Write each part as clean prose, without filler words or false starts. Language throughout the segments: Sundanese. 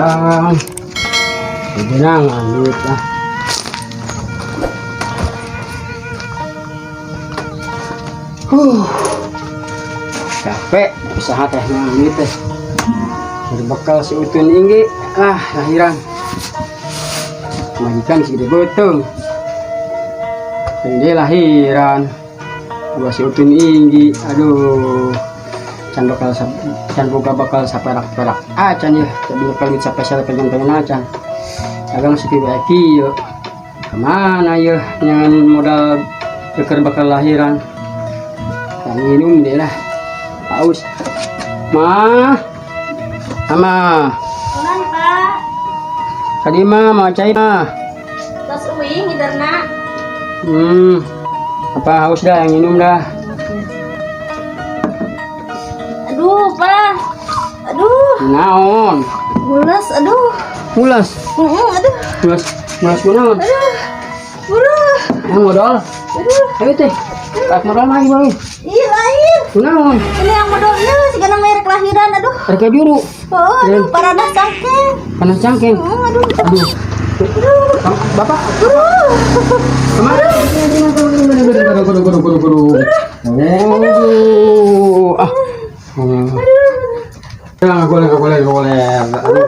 Dagang. Benang duit lah. Huh. Capek usaha teh duit teh. Berbekal si Utun inggi ah lahiran. Majikan si gede beuteung. Dia lahiran. Gua si Utun inggi, aduh. Can bakal can boga bakal saperak-perak acan ya, can bakal duit sapesel pengen-pengen acan. Dagang si wae kieu. Kemana ya dengan modal beker bakal lahiran. Yang minum deh lah. Haus. Ma. Mama. Kunan, Pak. Tadi mah mau cai mah. Tos uing ngiderna. Apa haus dah yang minum dah. Aduh, Pak. Aduh, Naon? mules, aduh. Mulas. Heeh, aduh. Mulas. Mulas kunaon? Aduh. Buru. Yang modal. Aduh. Ayo teh. Pak modal mah ieu. Ih, lain. Kunaon? Ini yang modalnya sigana merek lahiran, aduh. Harga juru. Oh, aduh, paranah cangkeng. Panas cangkeng. Heeh, aduh. Aduh. Bapak. Kemana? Aduh. Ah. Aduh. Goler, goler, goler. Aduh.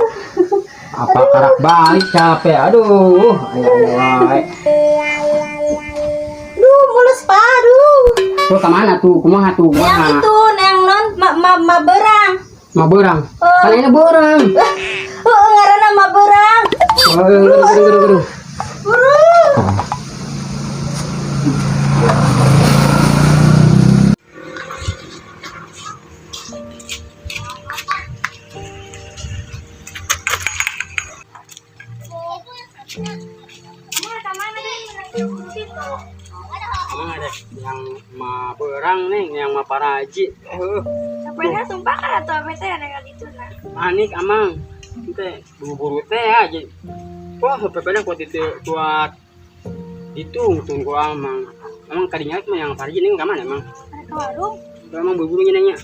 Apa karak balik capek. Aduh. Ayo, ayo, ayo. Aduh, mules, Pak. Aduh. Tuh kemana tuh? Kumaha tuh? Yang Kumaha? itu, yang non ma ma, ma berang. Ma berang. Oh. Kan ini berang. Oh, ngaranna ma berang. Oh, aduh, aduh, aduh, aduh. Buru. Emang ada yang ma berang nih, yang ma paraji. Sapena sumpah kan atau apa teh yang itu nah. Panik amang. Teh buru-buru teh aja. Wah, pepedang kuat itu kuat ditungtun ku amang. Emang kadinya mah yang paraji nih ke mana emang? Ada ke warung. Emang buru-burunya nanya.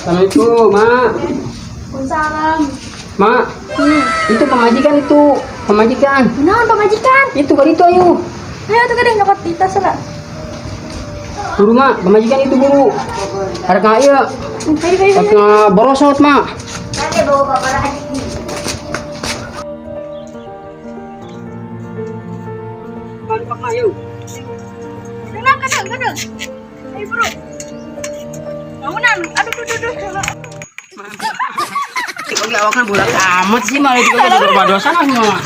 Assalamualaikum, Mak. Waalaikumsalam. Mak, itu pemajikan itu, pemajikan. Naon pamajikan? Itu kan itu ayo. Ayo tuh gede nyokot di tas lah. Buru mak, pemajikan itu buru. Harga iya, Ayo ayo. harga borosot mak. Nanti bawa bapak lagi. Pak mak yuk. Tenang, kadang, kadang. Ayo bro. Bangunan. Aduh, aduh, aduh, aduh. Kok lawakan bulat amat sih malah itu kan berubah dosa lah semua.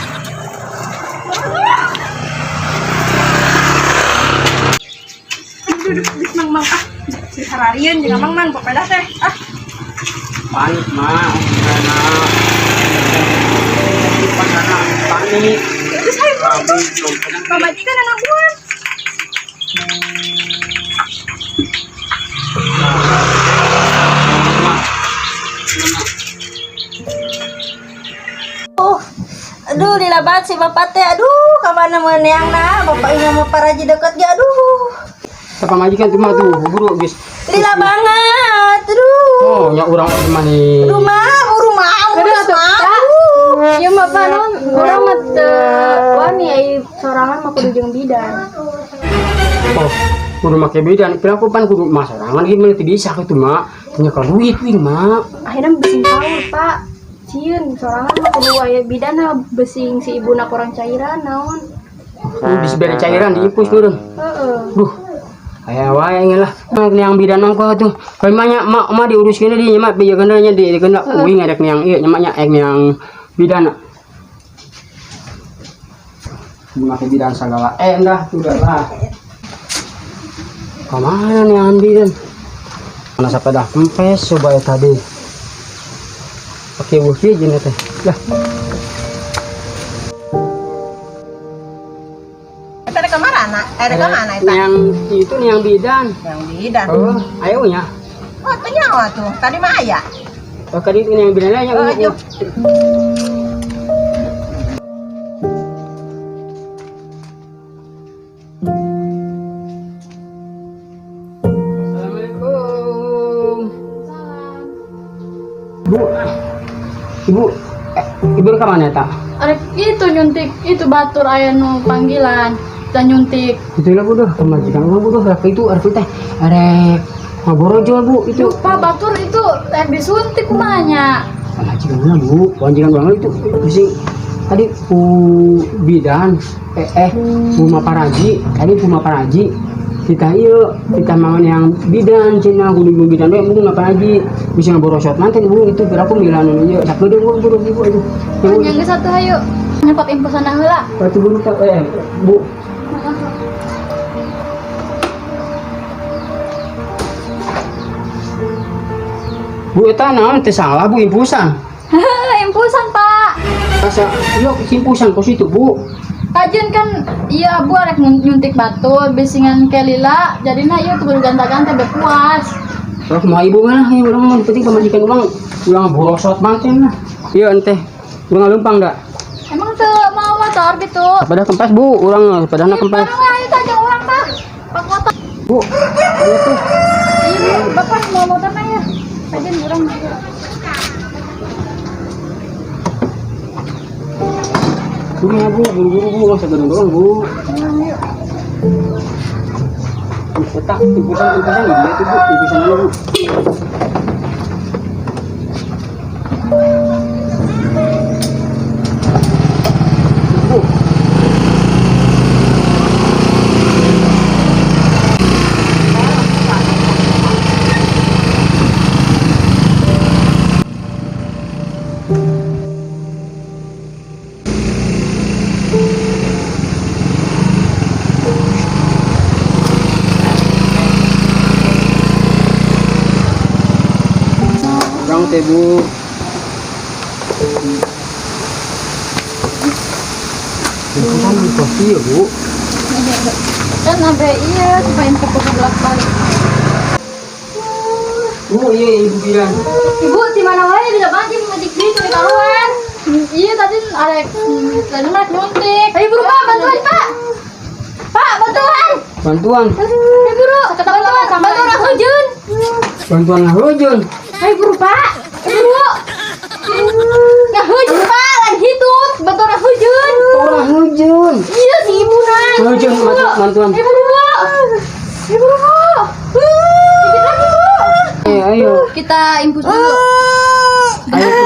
Aduh, aduh, aduh, mang, mang, ah. Hararian jeung mang, mang, pokoknya teh. Ah, Panik mak, karena panik. terus ayo bro itu. Pamajikan anak buan. Oh, aduh lila banget si bapak teh. Aduh, kamana meuniangna? Bapak ini mau paraji deket ge aduh. Pemajikan tuh mah tuh buru guys. Lila banget. Aduh. Oh, nya urang mah nih. Aduh, mah, buru mah, Aduh, mah. atuh, Ya mah Pak, non urang mah teu wani ai sorangan mah kudu jeung bidan. Oh, kudu make bidan. Kira aku pan kudu mah sorangan gimana teu bisa kitu mak. Punya kalau duit wing mak. Akhirnya besing paur, Pak. Cieun sorangan mah kudu aya bidan besing si ibuna kurang cairan naon. Bisa bere cairan diipus turun. Heeh. Duh. Aya wae lah. Yang bidan mah tuh. Kalau mah nya mak mah diuruskeun di nya mah pijekeun nya di dikeun uing arek yang ieu nya mah nya ek yang bidan. Make bidan sagala endah sudah lah. Kemana nih yang bidan? Mana sepeda kempes coba ya tadi. Pakai wuh kieu jeung teh. Lah, Eta rek kamana? Eh rek kamana eta? yang itu nih yang bidan. Yang bidan. Oh, ayo nya. Oh, teu nyawa tuh. Tadi mah aya. Oh, kali ini yang bilang yang Oh, ayo. Assalamualaikum. Bu, ibu, eh, ibu ke mana tak? Arek itu nyuntik itu batur aya nu panggilan dan nyuntik. Itu lah bu dah, pemajikan orang bu dah, itu arek teh, arek ngaborojol bu itu. Pak batur itu yang disuntik kumanya. Pemajikan orang bu, pemajikan orang itu pusing. Tadi bu bidan, bu Maparaji, tadi bu Maparaji, kita iya, kita mau yang bidan, cina kudu bu bidan deh, bu Maparaji, bisa ngaborosot manten bu itu berapa milan iya, satu deh bu bu ibu itu. Ibu, Yang geus satu hayu. Nyepot infusan heula. batu buru bu, bu eta naon teh salah bu infusan. Infusan, Pak. Asa yuk infusan kos itu bu. Kajian kan iya abu arek nyuntik batur bisingan kelila jadina ieu kudu ganta-ganta be puas. Terus mau ibu mah ya urang mah penting pamajikan urang urang borosot manten lah. Iya ente urang lumpang dah. Emang teu mau motor gitu. Pada kempes bu, urang pada Ih, kempes. barang lah itu aja orang tah. Pak motor. Bu, iya tuh. Iya, Bu. Bapak mau motor mah ya. Kajian urang. Buru ya bu, buru-buru bu, masa gedung doang bu. Eta infusan infusan iya tuh bu, infusan dulu bu. Bu. Urang teh bu. Infusan di kopi ya bu. Kan sampai iya supaya info bolak balik. Bu iya ibu bilang. Ibu di mana wae bisa banget ngejik di teu karuan. Iya tadi arek tadi mah nyuntik. Ayo buru Pak, bantuan Pak. Pak, bantuan. Bantuan, Ayo buru. Bantuan, bantuan hujun. bantuan ngahujun. Ayo buru Pak. Ayo buru. Ngahujun Pak, lan hitut, bantuan hujun. Orang hujun. Iya si ibu nah. Hujun bantuan. Ayo buru. Ayo buru Bu. Dikit lagi Bu. Ayo, ayo. Kita infus dulu. Ayo. Bu.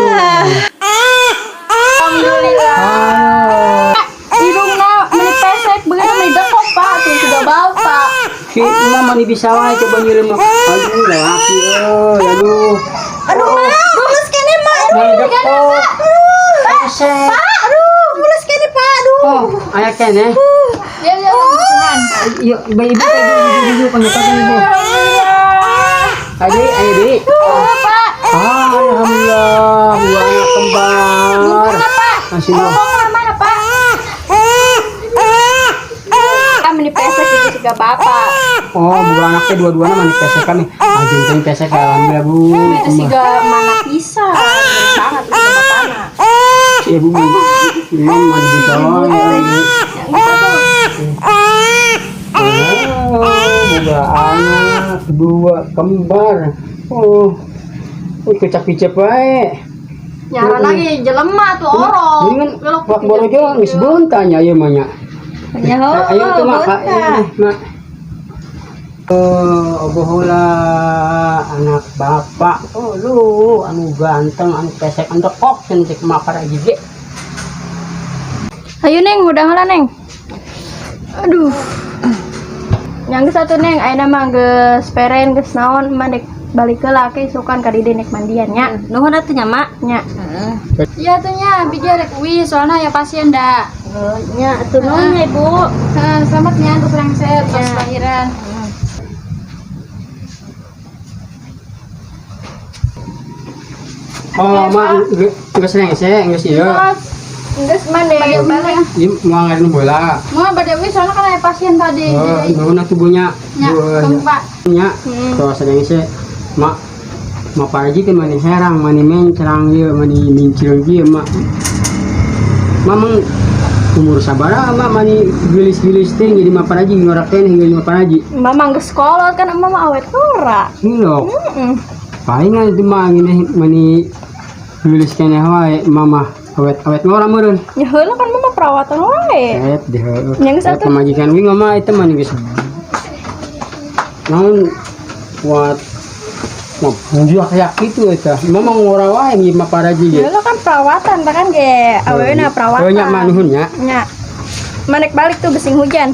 Alhamdulillah. Ah, Hidungna meni pesek begitu meni dekok Pak tuh sudah bau Pak. si mama nih bisa wae coba nyirim. Aduh, laki euy, aduh. Aduh, Ma, mules kene, Ma. Aduh, Mani dekok. Pesek. Pak, aduh, mules kene, Pak. Aduh. Oh, aya keneh. Ya ya Tuhan. Iya, ibu ibu ibu ibu ibu panggil ibu. Ayo, ayo, Di. Pak. Ah, alhamdulillah, dua anak kembar. Mana Pak? Masih dua. Ngomong mana Pak? Kami meni pesek itu juga Bapak. Oh, bukan anaknya dua-duanya mani pesek kami. Ajeng teh pesek alhamdulillah bu. Itu sih gak mana pisah. Banget itu bapakna. Iya bu, ini mani bisa wae. Oh, boga anak dua kembar. Oh, oh kecap-kecap wae. Nyaran lagi jelema tuh orok. Ini kan wak borojo geus bontanya ieu mah nya. Ya, Ayo tuh mak, Pak. Iya, nih, mak. Oh, obohola anak bapak. Oh, lu anu ganteng, anu pesek, anu kok cek mak para gigi. Ayo Neng, udah lah Neng. Aduh. Yang satu Neng, ayeuna mah geus peren geus naon mah dek balik ke laki sukan ka dide nek mandian nya. Nuhun atuh nya, Mak. Nya. Iya tuh nya, biji rek uwi soalnya ya pasien dah. Oh, nya atuh nuhun ya, Ibu. Heeh, selamat nya terus lengser pas lahiran. Oh, mak geus rengse, geus ieu. Geus mah dek balik. Ieu mau ngarin bola. Mau bade uwi soalnya kan aya pasien tadi. Oh, nuhun atuh Bu nya. Nya, Bu, tunggu, Pak. nya. Tos rengse. Mak Ma Paraji teh mani herang, mani mencrang ieu, mani mincil ieu mah. Mamang umur sabaraha mah mani geulis-geulis teh jadi Ma Paraji ngorak teh jadi Ma Paraji. Mama geus kolot kan, emak mah awet ngora. Hilok. Heeh. Palingan itu mah ngene mani geulis keneh wae mama awet-awet ngora meureun. Ya heula kan mama perawatan wae. Eh, deh. Yang satu. Pamajikan wing mah itu mah geus naon kuat mah bunjak ya gitu eta. Mama ngora wae ieu Ma Paraji ge. Ya heula kan perawatan tah kan ge awewena perawatan. Oh nya mah nuhun nya. Nya. Manek balik tuh besing hujan.